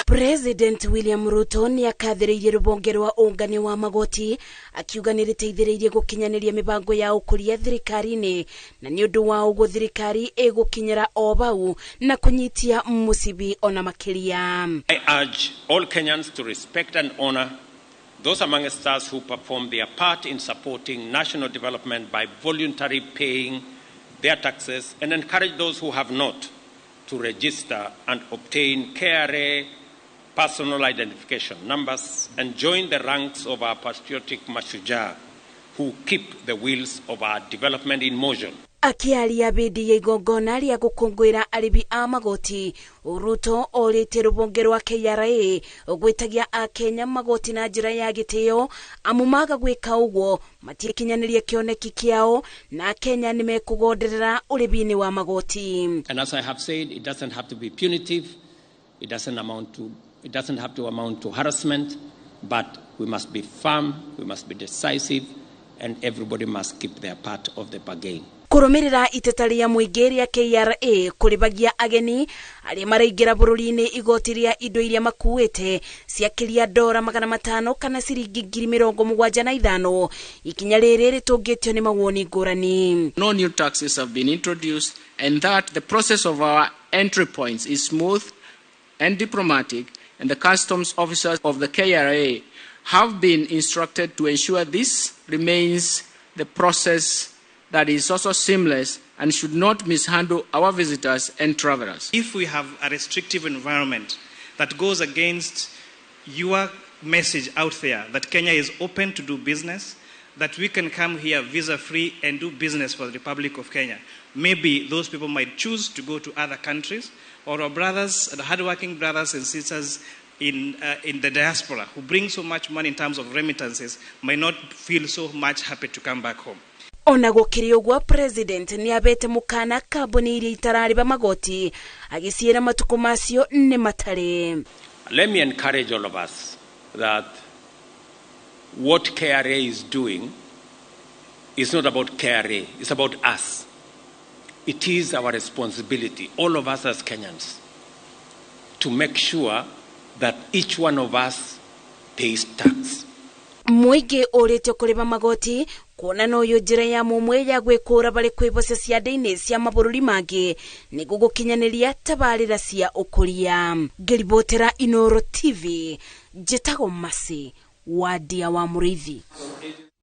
President William Ruto nĩ akathĩrĩirie rũhonge rwa ũngania wa magoti, akiuga nĩ rĩteithĩrĩirie gũkinyanĩria mĩbango ya ũkũria thirikari-inĩ, na nĩ ũndũ wa ũguo thirikari ĩgũkinyĩra o bau na kũnyitia mũcibi ona makĩria. I urge all Kenyans to respect and honor those amongst us who perform their part in supporting national development by voluntarily paying their taxes, and encourage those who have not to register and obtain KRA personal identification numbers and join the ranks of our patriotic mashujaa who keep the wheels of our development in motion. Akiaria bindi ya igongona rĩa gũkũngũĩra arĩbi a magoti, Ruto orĩtie rũhonge rwa KRA gwĩtagia akenya magoti na njĩra ya gĩtĩo, amu maga gwĩka ũguo matiĩkinyanĩria kĩoneki kĩao na akenya nĩ mekũgonderera ũrĩbi-inĩ wa magoti. And as I have said, it doesn't have to be punitive, it doesn't have to amount to harassment, but we must be firm, we must be decisive, and everybody must keep their part of the bargain. Kũrũmĩrĩra iteta rĩa mũingĩ rĩa KRA kũrĩbagia ageni arĩa maraingĩra bũrũri-inĩ igoti rĩa indo iria makuĩte ciakĩria $500 kana ciringi 75,000, ikinya rĩrĩ rĩtũngĩtio nĩ mawoni ngũrani. No new taxes have been introduced, and that the process of our entry points is smooth and diplomatic, and the customs officers of the KRA have been instructed to ensure this remains the process that is also seamless and should not mishandle our visitors and travelers. If we have a restrictive environment that goes against your message out there that Kenya is open to do business, that we can come here visa-free and do business for the Republic of Kenya, maybe those people might choose to go to other countries, or our brothers, the hardworking brothers and sisters in the diaspora who bring so much money in terms of remittances might not feel so much happy to come back home. Ona gũkĩrĩ ũguo, president nĩ abete mũkana kambuni iria itararĩba magoti, agĩciĩra matukũ macio nĩ matarĩ. Let me encourage all of us that what KRA is doing is not about KRA, it's about us. It is our responsibility, all of us as Kenyans, to make sure that each one of us pays tax. Mũingĩ ũrĩtio kũrĩba magoti kuona noyo njĩra ya mũmwe ya gwĩkũra barĩ kwĩboca cianda-inĩ cia mabũrũri mangĩ nĩguo gũkinyanĩria tabarĩra cia ũkũria. Ngĩribotera Inoro TV, njĩtagwo Masi Wadia wa Mũrĩithi.